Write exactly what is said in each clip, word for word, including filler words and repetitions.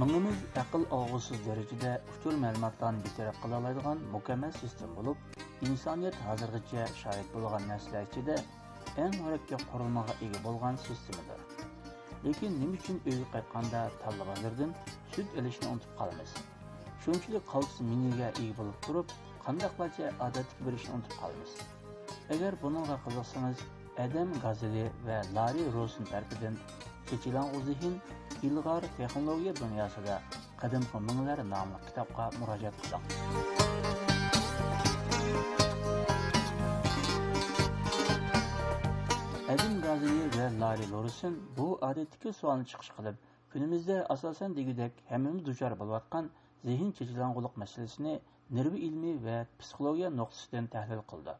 مېڭىمىز ئەقىل ئالغۇسىز دەرىجىدە ئۇچۇر مەلۇماتلارنى بىر تەرەپ قىلالايدىغان مۇكەممەل سىستېما بولۇپ، ئىنسانىيەت ھازىرغىچە شاھىت بولغان نەرسىلەر ئىچىدە ئەڭ مۇرەككەپ قۇرۇلمىغا ئىگە بولغان سىستېمىدۇر. لېكىن نېمە ئۈچۈن ئۆيگە قايتقاندا تاللا بازىرىدىن سۈت ئېلىشنى ئۇنتۇپ قالىمىز؟ شۇنچىلىك قالتىس مېڭىگە ئىگە بولۇپ تۇرۇپ، قانداقلارچە ئادەتتىكى بىر ئىشنى ئۇنتۇپ قالىمىز؟ ئەگەر بۇنىڭغا قىزىقسىڭىز، ئادەم گازېلى ۋە لاررى روسسون تەرىپىدىن چېچىلاڭغۇ زېھىن، ئىلغار تېخنولوگىيە دۇنياسىدا قەدىمكى مېڭىلەر ناملىق كىتابقا مۇراجىئەت قىلىڭ. ئادەم گازېلى ۋە لاررى روسسون بۇ ئادەتتىكى سوئالنى چىقىش قىلىپ، كۈنىمىزدە ئاساسەن دېگۈدەك ھەممىمىز دۇچار بولۇۋاتقان زېھىن چېچىلاڭغۇلۇق مەسىلىسىنى نېرۋا ئىلمى ۋە پسىخولوگىيە نۇقتىسىدىن تەھلىل قىلىدۇ.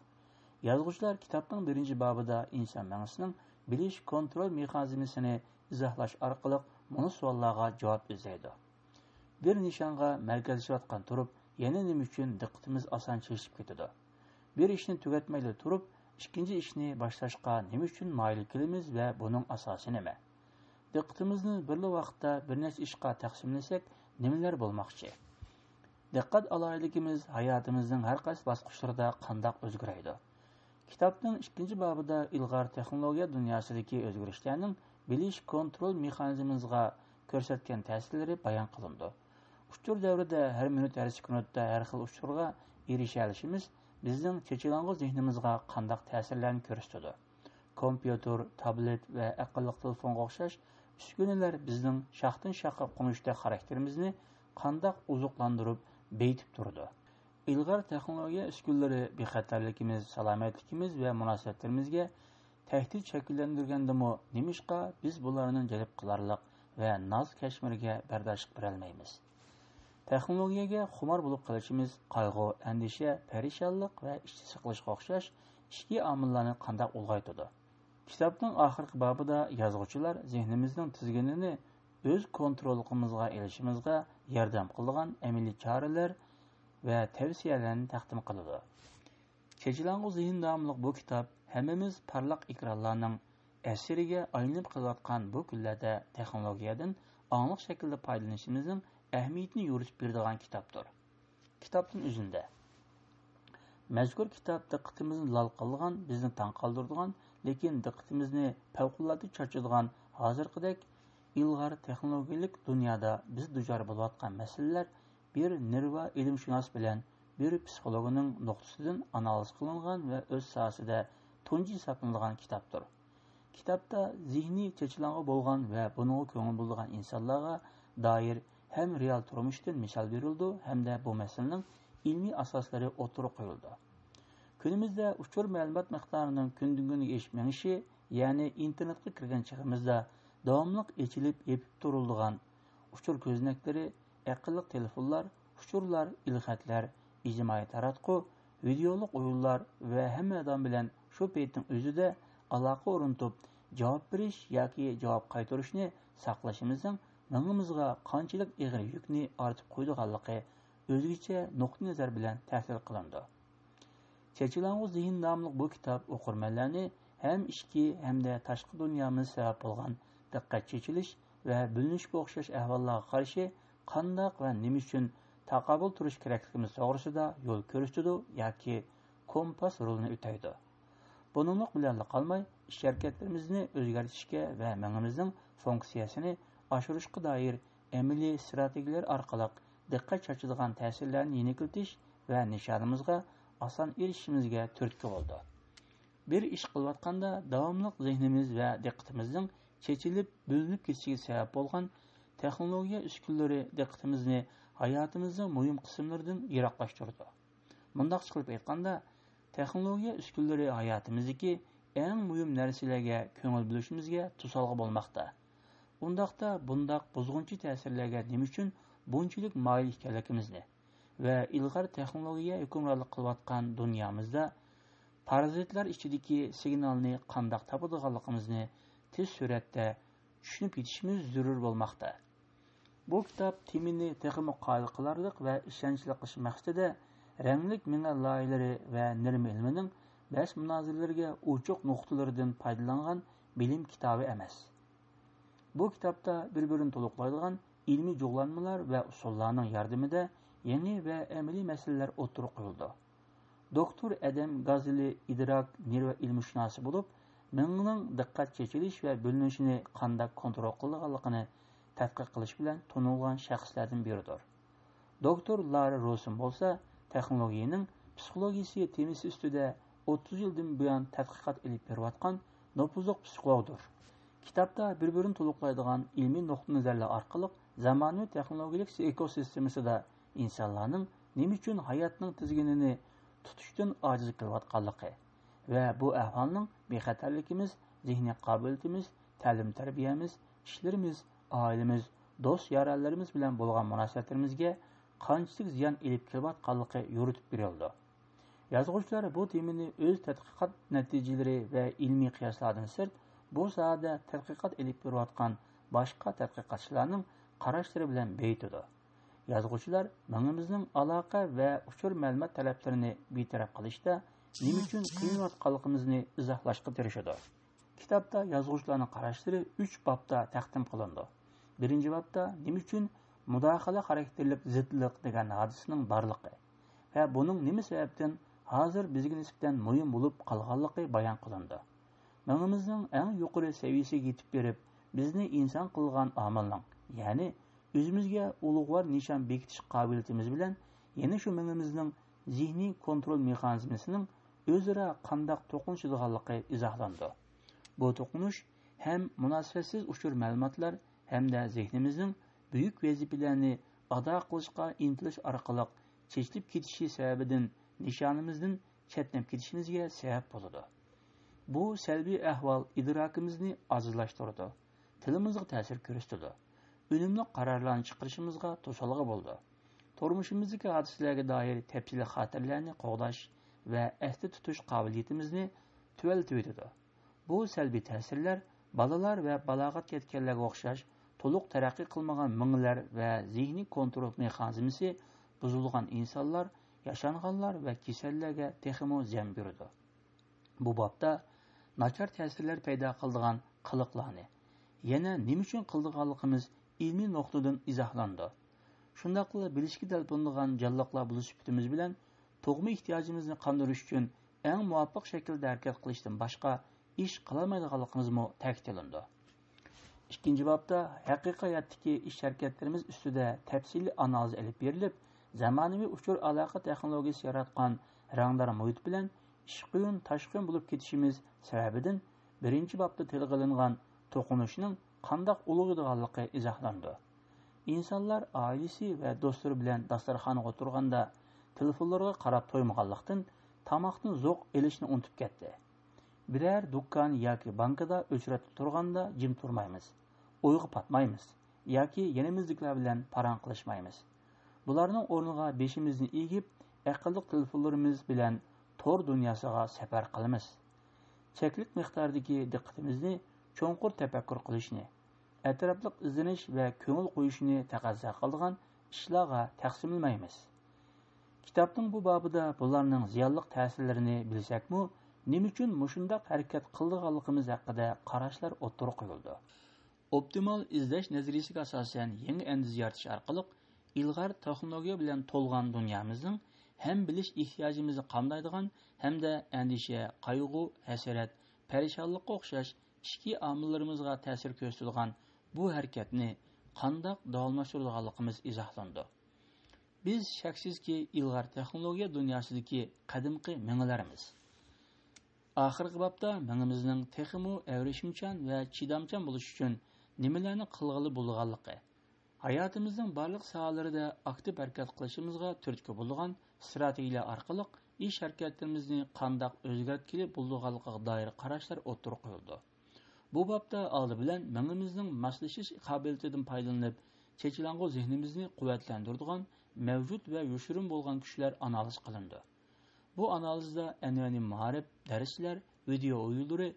يازغۇچىلار كىتابنىڭ بىرىنچى بابىدا ئىنسان مېڭىسىنىڭ بىلىش كونترول مېخانىزمىسىنى ئىزاھلاش ئارقىلىق مۇنۇ سوئاللارغا جاۋاب ئىزدەيدۇ. بىر نىشانغا مەركەزلىشىۋاتقان تۇرۇپ، يەنە نېمە ئۈچۈن دىققىتىمىز ئاسان چېچىلىپ كېتىدۇ؟ بىر ئىشنى تۈگەتمەيلا تۇرۇپ، ئىككىنچى ئىشنى باشلاشقا نېمە ئۈچۈن مايىل كېلىمىز ۋە بۇنىڭ ئاساسى نېمە؟ دىققىتىمىزنى بىرلا ۋاقىتتا بىر نەچچە ئىشقا تەقسىملىسەك، نېمىلەر بولماقچى؟ دىققەت ئالاھىدىلىكىمىز ھاياتىمىزنىڭ ھەر قايسى باسقۇچلىرىدا قانداق ئۆزگىرەيدۇ؟ كىتابنىڭ ئىككىنچى بابىدا ئىلغار تېخنولوگىيە دۇنياسىدىكى ئۆزگىرىشلەرنىڭ بىلىش كونترول مېخانىزمىمىزغا كۆرسەتكەن تەسىرلىرى بايان قىلىنىدۇ. ئۇچۇر دەۋرىدە ھەر مىنۇت، ھەر سېكۇنتتا ھەر خىل ئۇچۇرغا ئېرىشەلىشىمىز بىزنىڭ چېچىلاڭغۇ زېھنىمىزغا قانداق تەسىرلەرنى كۆرسىتىدۇ؟ كومپيۇتېر، تابلېت ۋە ئەقىللىق تېلېفونغا ئوخشاش ئۈسكۈنىلەر بىزنىڭ شاختىن-شاخقا قونۇشتەك خاراكتېرىمىزنى قانداق ئوزۇقلاندۇرۇپ، بېيىتىپ تۇرىدۇ؟ ئىلغار تېخنولوگىيە ئۈسكۈنىلىرى بىخەتەرلىكىمىز، سالامەتلىكىمىز ۋە مۇناسىۋەتلىرىمىزگە تەھدىت شەكىللەندۈرگەندىمۇ، نېمىشقا بىز بۇلارنى جەلپ قىلارلىق ۋە ناز-كەشمىرگە بەرداشلىق بېرەلمەيمىز؟ تېخنولوگىيەگە خۇمار بولۇپ قېلىشىمىز قايغۇ، ئەندىشە، پەرىشانلىق ۋە ئىچ سىقىلىشقا ئوخشاش ئىچكى ئامىللارنى قانداق ئۇلغايتىدۇ؟ كىتابنىڭ ئاخىرقى بابىدا يازغۇچىلار زېھنىمىزنىڭ تىزگىنىنى ئۆز كونتروللۇقىمىزغا ئېلىشىمىزغا ياردەم قىلىدىغان ئەمەلىي چارىلەر ۋە تەۋسىيەلەرنى تەقدىم قىلىدۇ. چېچىلاڭغۇ زېھىن ناملىق بۇ كىتاب ھەممىمىز پارلاق ئېكرانلارنىڭ ئەسىرىگە ئايلىنىپ قېلىۋاتقان بۇ كۈنلەردە تېخنولوگىيەدىن ئاڭلىق شەكىلدە پايدىلىنىشىمىزنىڭ ئەھمىيىتىنى يورۇتۇپ بېرىدىغان كىتابتۇر. كىتابتىن ئۈزۈندە. مەزكۇر كىتاب دىققىتىمىزنى لال قىلىدىغان، بىزنى تاڭ قالدۇرىدىغان، لېكىن دىققىتىمىزنى پەۋقۇلئاددە چاچىدىغان ھازىرقىدەك ئىلغار تېخنولوگىيەلىك دۇنيادا بىز دۇچار بولۇۋاتقان مەسىلىلەر بىر نېرۋا ئىلىمشۇناس بىلەن بىر پسىخولوگنىڭ نۇقتىسىدىن ئانالىز قىلىنغان ۋە ئۆز ساھەسىدە تۇنجى ھېسابلىنىدىغان كىتابتۇر. كىتابتا زېھنى چېچىلاڭغۇ بولغان ۋە بۇنىڭغا كۆڭۈل بۆلىدىغان ئىنسانلارغا دائىر ھەم رېئال تۇرمۇشتىن مىسال بېرىلىدۇ ھەمدە بۇ مەسىلىنىڭ ئىلمىي ئاساسلىرى ئوتتۇرىغا قويۇلىدۇ. كۈنىمىزدە ئۇچۇر مەلۇمات مىقدارىنىڭ كۈندىن-كۈنگە ئېشىپ مېڭىشى، يەنى ئىنتېرنېتقا كىرگەن چېغىمىزدا داۋاملىق ئېچىلىپ يېپىپ تۇرۇلىدىغان ئۇچۇر كۆزنەكلىرى، ئەقىللىق تېلېفونلار، ئۇچۇرلار، ئېلخەتلەر، ئىجتىمائىي تاراتقۇ، ۋىدېئولۇق ئويۇنلار ۋە ھەممە ئادەم بىلەن شۇ پېيتنىڭ ئۆزىدە ئالاقە ئورنىتىپ، جاۋاب بېرىش ياكى جاۋاب قايتۇرۇشنى ساقلىشىمىزنىڭ مېڭىمىزغا قانچىلىك ئېغىر يۈكنى ئارتىپ قويىدىغانلىقى ئۆزگىچە نۇقتىئىنەزەر بىلەن تەھلىل قىلىنىدۇ. چېچىلاڭغۇ زېھىن ناملىق بۇ كىتاب ئوقۇرمەنلەرنى ھەم ئىچكى، ھەمدە تاشقى دۇنيامىز سەۋەب بولغان دىققەت چېچىلىش ۋە بۆلۈنۈشكە ئوخشاش ئەھۋاللارغا قارشى قانداق ۋە نېمە ئۈچۈن تاقابىل تۇرۇش كېرەكلىكىمىز توغرىسىدا يول كۆرسىتىدۇ ياكى كومپاس رولىنى ئۆتەيدۇ. بۇنىڭلىق بىلەنلا قالماي، ئىش-ھەرىكەتلىرىمىزنى ئۆزگەرتىشكە ۋە مېڭىمىزنىڭ فۇنكسىيەسىنى ئاشۇرۇشقا دائىر ئەمەلىي ئىستراتېگىيەلەر ئارقىلىق دىققەت چاچىدىغان تەسىرلەرنى يېنىكلىتىش ۋە نىشانىمىزغا ئاسان ئېرىشىشىمىزگە تۈرتكە بولىدۇ. بىر ئىش قىلىۋاتقاندا داۋاملىق زېھنىمىز ۋە دىققىتىمىزنىڭ چېچىلىپ، بۆلۈنۈپ كېتىشىگە سەۋەب بولغان تېخنولوگىيە ئۈسكۈنىلىرى دىققىتىمىزنى ھاياتىمىزنىڭ مۇھىم قىسىملىرىدىن يىراقلاشتۇرىدۇ. مۇنداقچە قىلىپ ئېيتقاندا، تېخنولوگىيە ئۈسكۈنىلىرى ھاياتىمىزدىكى ئەڭ مۇھىم نەرسىلەرگە كۆڭۈل بۆلۈشىمىزگە توسالغۇ بولماقتا. ئۇنداقتا بۇنداق بۇزغۇنچى تەسىرلەرگە نېمە ئۈچۈن بۇنچىلىك مايىل ئىكەنلىكىمىزنى ۋە ئىلغار تېخنولوگىيە ھۆكۈمرانلىق قىلىۋاتقان دۇنيامىزدا پارازىتلار ئىچىدىكى سىگنالنى قانداق تاپىدىغانلىقىمىزنى تېز سۈرئەتتە چۈشىنىپ يېتىشىمىز زۆرۈر بولماقتا. بۇ كىتاب تېمىنى تېخىمۇ قايىل قىلارلىق ۋە ئىشەنچلىك قىلىش مەقسىتىدە رەڭلىك مېڭە لايىھەلىرى ۋە نېرۋا ئىلمىنىڭ بەس مۇنازىرىلىرىگە ئوچۇق نۇقتىلىرىدىن پايدىلانغان بىلىم كىتابى ئەمەس. بۇ كىتابتا بىر-بىرىنى تولۇقلايدىغان ئىلمىي جۇغلانمىلار ۋە ئۇسۇللارنىڭ ياردىمىدە يېڭى ۋە ئەمەلىي مەسىلىلەر ئوتتۇرىغا قويۇلىدۇ. دوكتور ئادەم گازلى ئىدراك نېرۋا ئىلمىشۇناسى بولۇپ، مېڭىنىڭ دىققەت چېچىلىش ۋە بۆلۈنۈشىنى قانداق كونترول قىلىدىغانلىقىنى تەتقىق قىلىش بىلەن تونۇلغان شەخسلەردىن بىرىدۇر. دوكتور لارا روسېن بولسا تېخنولوگىيەنىڭ پسىخولوگىيىسى تېمىسى ئۈستىدە ئوتتۇز يىلدىن بۇيان تەتقىقات ئېلىپ بېرىۋاتقان نوپۇزلۇق پسىخولوگدۇر. كىتابتا بىر-بىرىنى تولۇقلايدىغان ئىلمىي نۇقتىئىنەزەرلەر ئارقىلىق زامانىۋى تېخنولوگىيەلىك ئېكوسىستېمىسىدا ئىنسانلارنىڭ نېمە ئۈچۈن ھاياتنىڭ تىزگىنىنى تۇتۇشتىن ئاجىز كېلىۋاتقانلىقى ۋە بۇ ئەھۋالنىڭ بىخەتەرلىكىمىز، زېھنىي قابىلىيىتىمىز، تەلىم-تەربىيەمىز، ئىشلىرىمىز، ئائىلىمىز، دوست-يارەنلىرىمىز بىلەن بولغان مۇناسىۋەتلىرىمىزگە قانچىلىك زىيان ئېلىپ كېلىۋاتقانلىقى يورۇتۇپ بېرىلىدۇ. يازغۇچىلار بۇ تېمىنى ئۆز تەتقىقات نەتىجىلىرى ۋە ئىلمىي قىياسلاردىن سىرت، بۇ ساھەدە تەتقىقات ئېلىپ بېرىۋاتقان باشقا تەتقىقاتچىلارنىڭ قاراشلىرى بىلەن بېيىتىدۇ. يازغۇچىلار مېڭىمىزنىڭ ئالاقە ۋە ئۇچۇر مەلۇمات تەلەپلىرىنى بىتەرەپ قىلىشتا نېمە ئۈچۈن قىينىلىۋاتقانلىقىمىزنى ئىزاھلاشقا تىرىشىدۇ. كىتابتا يازغۇچىلارنىڭ قاراشلىرى ئۈچ بابتا تەقدىم قىلىنىدۇ. بىرىنچى بابتا نېمە ئۈچۈن مۇداخىلە خاراكتېرلىك زىتلىق دېگەن ھادىسىنىڭ بارلىقى ۋە بۇنىڭ نېمە سەۋەبتىن ھازىر بىزگە نىسبەتەن مۇھىم بولۇپ قالغانلىقى بايان قىلىنىدۇ. مېڭىمىزنىڭ ئەڭ يۇقىرى سەۋىيەسىگە يېتىپ بېرىپ، بىزنى ئىنسان قىلغان ئامىلنىڭ، يەنى ئۆزىمىزگە ئۇلۇغۋار نىشان بېكىتىش قابىلىيىتىمىز بىلەن يەنە شۇ مېڭىمىزنىڭ زېھنىي كونترول مېخانىزمىسىنىڭ ئۆزئارا قانداق توقۇنۇشىدىغانلىقى ئىزاھلىنىدۇ. بۇ توقۇنۇش ھەم مۇناسىۋەتسىز ئۇچۇر مەلۇماتلار ھەمدە زېھنىمىزنىڭ بۈيۈك ۋەزىپىلەرنى ئادا قىلىشقا ئىنتىلىش ئارقىلىق چېچىلىپ كېتىشى سەۋەبىدىن نىشانىمىزدىن چەتنەپ كېتىشىمىزگە سەۋەب بولىدۇ. بۇ سەلبىي ئەھۋال ئىدراكىمىزنى ئاجىزلاشتۇرىدۇ، تىلىمىزغا تەسىر كۆرسىتىدۇ، ئۈنۈملۈك قارارلارنى چىقىرىشىمىزغا توسالغۇ بولىدۇ. تۇرمۇشىمىزدىكى ھادىسىلەرگە دائىر تەپسىلىي خاتىرىلەرنى قوغداش ۋە ئەستە تۇتۇش قابىلىيىتىمىزنى تۆۋەنلىتىۋېتىدۇ. بۇ سەلبىي تەسىرلەر بالىلار ۋە بالاغەتكە يەتكەنلەرگە ئوخشاش تولۇق تەرەققىي قىلمىغان مېڭىلەر ۋە زېھنىي كونترول مېخانىزمىسى بۇزۇلغان ئىنسانلار، ياشانغانلار ۋە كېسەللەرگە تېخىمۇ زىيان بېرىدۇ. بۇ بابتا ناچار تەسىرلەر پەيدا قىلىدىغان قىلىقلارنى، يەنە نېمە ئۈچۈن قىلىدىغانلىقىمىز ئىلمىي نۇقتىدىن ئىزاھلىنىدۇ. شۇنداقلا بىلىشكە تەلپۈنىدىغان جانلىقلار بولۇش سۈپىتىمىز بىلەن تۇغما ئېھتىياجىمىزنى قاندۇرۇش ئۈچۈن ئەڭ مۇۋاپىق شەكىلدە ھەرىكەت قىلىشتىن باشقا ئىش قىلالمايدىغانلىقىمىزمۇ تەكىتلىنىدۇ. ئىككىنچى بابتا ھەقىقىي ھاياتتىكى ئىش-ھەرىكەتلىرىمىز ئۈستىدە تەپسىلىي ئانالىز ئېلىپ بېرىلىپ، زامانىۋى ئۇچۇر ئالاقە تېخنولوگىيىسى ياراتقان رەڭدار مۇھىت بىلەن ئىشقۇيۇن-تاشقۇيۇن بولۇپ كېتىشىمىز سەۋەبىدىن بىرىنچى بابتا تىلغا ئېلىنغان توقۇنۇشنىڭ قانداق ئۇلغىيىدىغانلىقى ئىزاھلىنىدۇ. ئىنسانلار ئائىلىسى ۋە دوستلىرى بىلەن داستارخانغا ئولتۇرغاندا تېلېفونلىرىغا قاراپ تويمىغانلىقتىن، تاماقتىن زوق ئېلىشنى ئۇنتۇپ كەتتى. بىرەر دۇكان ياكى بانكىدا ئۆچرەتتە تۇرغاندا جىم تۇرمايمىز، ئويغا پاتمايمىز ياكى يېنىمىزدىكىلەر بىلەن پاراڭ قىلىشمايمىز. بۇلارنىڭ ئورنىغا بېشىمىزنى ئېگىپ، ئەقىللىق تېلېفونلىرىمىز بىلەن تور دۇنياسىغا سەپەر قىلىمىز. چەكلىك مىقداردىكى دىققىتىمىزنى چوڭقۇر تەپەككۇر قىلىشنى، ئەتراپلىق ئىزدىنىش ۋە كۆڭۈل قويۇشنى تەقەززا قىلىدىغان ئىشلارغا تەقسىملىمەيمىز. كىتابنىڭ بۇ بابىدا بۇلارنىڭ زىيانلىق تەسىرلىرىنى بىلسەكمۇ، نېمە ئۈچۈن مۇشۇنداق ھەرىكەت قىلىدىغانلىقىمىز ھەققىدە قاراشلار ئوتتۇرىغا قويۇلىدۇ. ئوپتىمال ئىزدەش نەزەرىيىسىگە ئاساسەن يېڭى ئەندىزە يارىتىش ئارقىلىق ئىلغار تېخنولوگىيە بىلەن تولغان دۇنيامىزنىڭ ھەم بىلىش ئېھتىياجىمىزنى قامدايدىغان ھەمدە ئەندىشە، قايغۇ، ھەسرەت، پەرىشانلىققا ئوخشاش ئىچكى ئامىللىرىمىزغا تەسىر كۆرسىتىدىغان بۇ ھەرىكەتنى قانداق داۋاملاشتۇرىدىغانلىقىمىز ئىزاھلىنىدۇ. بىز شەكسىزكى ئىلغار تېخنولوگىيە دۇنياسىدىكى قەدىمكى مېڭىلەرمىز. ئاخىرقى بابتا مېڭىمىزنىڭ تېخىمۇ ئەۋرىشىمچان ۋە چىدامچان بولۇشى ئۈچۈن نېمىلەرنى قىلغىلى بولىدىغانلىقى، ھاياتىمىزنىڭ بارلىق ساھەلىرىدە ئاكتىپ ھەرىكەت قىلىشىمىزغا تۈرتكە بولىدىغان ئىستراتېگىيەلەر ئارقىلىق ئىش-ھەرىكەتلىرىمىزنى قانداق ئۆزگەرتكىلى بولىدىغانلىقىغا دائىر قاراشلار ئوتتۇرىغا قويۇلىدۇ. بۇ بابتا ئالدى بىلەن مېڭىمىزنىڭ ماسلىشىش قابىلىيىتىدىن پايدىلىنىپ، چېچىلاڭغۇ زېھنىمىزنى قۇۋۋەتلەندۈرىدىغان مەۋجۇت ۋە يوشۇرۇن بولغان كۈچلەر ئانالىز قىلىنىدۇ. بۇ ئانالىزدا ئەنئەنىۋى مائارىپ، دەرسلەر، ۋىدېئو ئويۇنلىرى،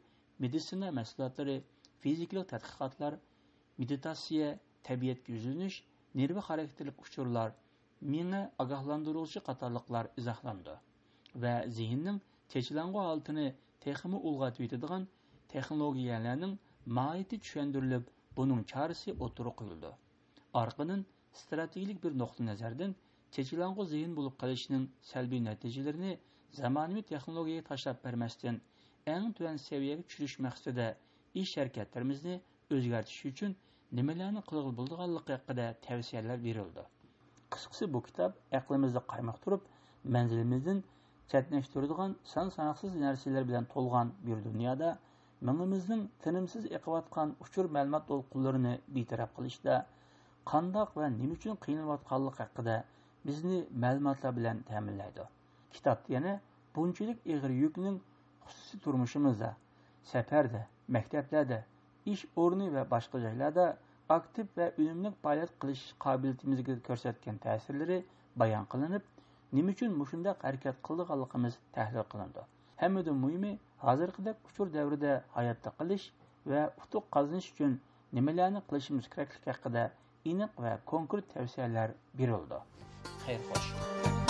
مېدىتسىنا مەھسۇلاتلىرى، فىزىكىلىق تەتقىقاتلار، مېدىتاتسىيە، تەبىئەتكە يۈزلىنىش، نېرۋا خاراكتېرلىك ئۇچۇرلار، مېڭە ئاگاھلاندۇرغۇچى قاتارلىقلار ئىزاھلىنىدۇ ۋە زېھىننىڭ چېچىلاڭغۇ ھالىتىنى تېخىمۇ ئۇلغايتىۋېتىدىغان تېخنولوگىيەلەرنىڭ ماھىيىتى چۈشەندۈرۈلۈپ، بۇنىڭ چارىسى ئوتتۇرىغا قويۇلىدۇ. ئارقىدىن، ئىستراتېگىيەلىك بىر نۇقتىئىنەزەردىن، چېچىلاڭغۇ زېھىن بولۇپ قېلىشنىڭ سەلبىي نەتىجىلىرىنى زامانىۋى تېخنولوگىيەگە تاشلاپ بەرمەستىن، ئەڭ تۆۋەن سەۋىيەگە چۈشۈرۈش مەقسىتىدە ئىش-ھەرىكەتلىرىمىزنى ئۆزگەرتىش ئۈچۈن نېمىلەرنى قىلغىلى بولىدىغانلىقى ھەققىدە تەۋسىيەلەر بېرىلىدۇ. قىسقىسى، بۇ كىتاب ئەقلىمىزنى قايمۇقتۇرۇپ، مەنزىلىمىزدىن چەتنەشتۈرىدىغان سان-ساناقسىز نەرسىلەر بىلەن تولغان بىر دۇنيادا، مېڭىمىزنىڭ تىنىمسىز ئېقىۋاتقان ئۇچۇر مەلۇمات دولقۇنلىرىنى بىتەرەپ قىلىشتا قانداق ۋە نېمە ئۈچۈن قىينىلىۋاتقانلىقى ھەققىدە بىزنى مەلۇماتلار بىلەن تەمىنلەيدۇ. كىتابتا يەنە بۇنچىلىك ئېغىر يۈكنىڭ خۇسۇسىي تۇرمۇشىمىزدا، سەپەردە، مەكتەپلەردە، ئىش ئورنى ۋە باشقا جايلاردا ئاكتىپ ۋە ئۈنۈملۈك پائالىيەت قىلىش قابىلىيىتىمىزگە كۆرسەتكەن تەسىرلىرى بايان قىلىنىپ، نېمە ئۈچۈن مۇشۇنداق ھەرىكەت قىلىدىغانلىقىمىز تەھلىل قىلىنىدۇ. ھەممىدىن مۇھىمى، ھازىرقىدەك ئۇچۇر دەۋرىدە ھاياتلىق قىلىش ۋە ئۇتۇق قازىنىش ئۈچۈن نېمىلەرنى قىلىشىمىز كېرەكلىكى ھەققىدە ئېنىق ۋە كونكرېت تەۋسىيەلەر بېرىلىدۇ. خەير خوش.